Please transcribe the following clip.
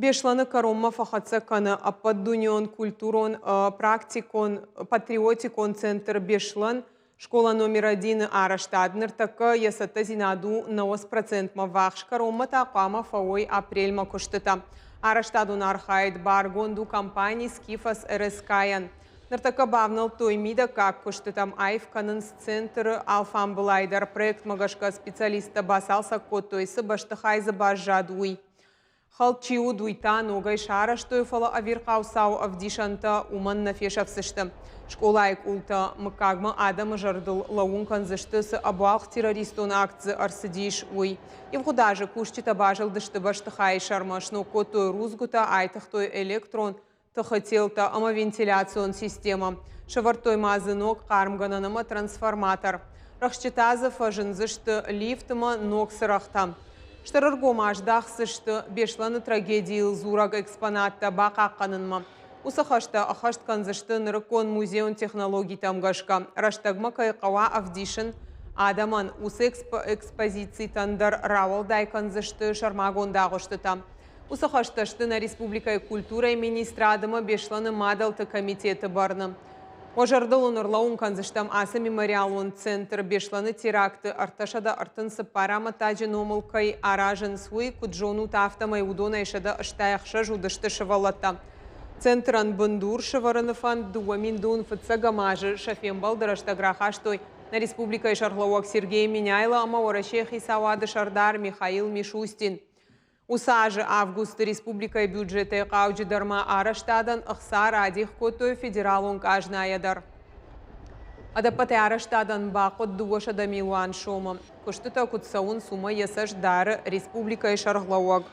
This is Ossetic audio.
Беслӕны кӕронмӕ фӕхӕццӕ кӕны ӕппӕтдунеон культурон, практикон, патриотикон центр Беслӕн, школа номер один-ы арӕзтад. Ныртӕккӕ йӕ цӕттӕдзинад у 90 процентмӕ ввахс, кӕронмӕ та хъуамӕ фӕуой апрельмӕ куыстытӕ. Арӕзтадон архайд баргонд у компани «Скифос РСК-йӕн». Ныртӕккӕ бавнӕлдтой мидӕггаг куыстытӕм, аив кӕнынц центры алфамбылай дӕр. Проектмӕ гӕсгӕ специалисттӕ бацалцӕг кодтой, цы бӕстыхай дзы баззад, уый. Хӕлд чи уыд, уый та ногӕй сарӕзтой, фӕлӕ ӕвирхъау цауы ӕвдисӕнтӕ уымӕн нӕ фесӕфдзысты. Скъолайы къултӕ мыггагмӕ адӕмы зӕрдыл лӕууын кӕндзысты, цы ӕбуалгъ террористон акт дзы ӕрцыдис, уый. Ивгъуыд азы кусджытӕ базылдысты бӕстыхайы сӕрмӕ, сног кодтой рудзгуытӕ, айтыгътой электрон тыхы телтӕ ӕмӕ вентиляцион системӕ. Сӕвӕрдтой ма дзы ног хъармгӕнӕн ӕмӕ трансформатор. Рӕхсджытӕ дзы фӕзындзысты лифт ӕмӕ ног цырӕгътӕ. Стыр ӕргом аздахдзысты Беслӕны трагедийыл дзурӕг экспонаттӕ бахъахъхъӕнынмӕ. Уыцы хӕстӕ ӕххӕст кӕндзысты нырыккон музейон технологитӕм гӕсгӕ. Рӕстӕгмӕ кӕй хъӕуа ӕвдисын адӕмӕн, уыцы экспозицитӕн дӕр рауӕлдай кӕндзысты сӕрмагонд агъуыстытӕ. Уыцы хӕстӕ сты нӕ республикӕйы культурӕйы министрад ӕмӕ Беслӕны мадӕлты комитеты бӕрны. Уӕ зӕрдыл уын ӕрлӕууын кӕндзыстӕм ацы мемориалон центр Беслӕны теракты 334 амӕттаджы номыл кӕй аразынц, уый. Куыд зонут, афтӕмӕй уыдонӕй 166 уыдысты сывӕллӕттӕ. Центрӕн бындур сӕвӕрыны фӕнд 2000 фыццӕгӕм азы сӕ фембӕлды рӕстӕг рахастой нӕ республикӕйы сӕргълӕууӕг Сергей Меняйло ӕмӕ Уӕрӕсейы хицауады сӕрдар Михаил Мишустин. Уыцы азы августы республикӕйы бюджетӕй хъауджыдӕр ма арӕзтадӕн ӕхца радих кодтой федералон къазнайӕ дӕр. Ӕдӕппӕтӕй арӕзтадӕн бахъуыд 200 милуан сомы. Куыстытӕ куыд цӕуынц, уымӕ йӕ цӕст дары республикӕйы сӕргълӕууӕг.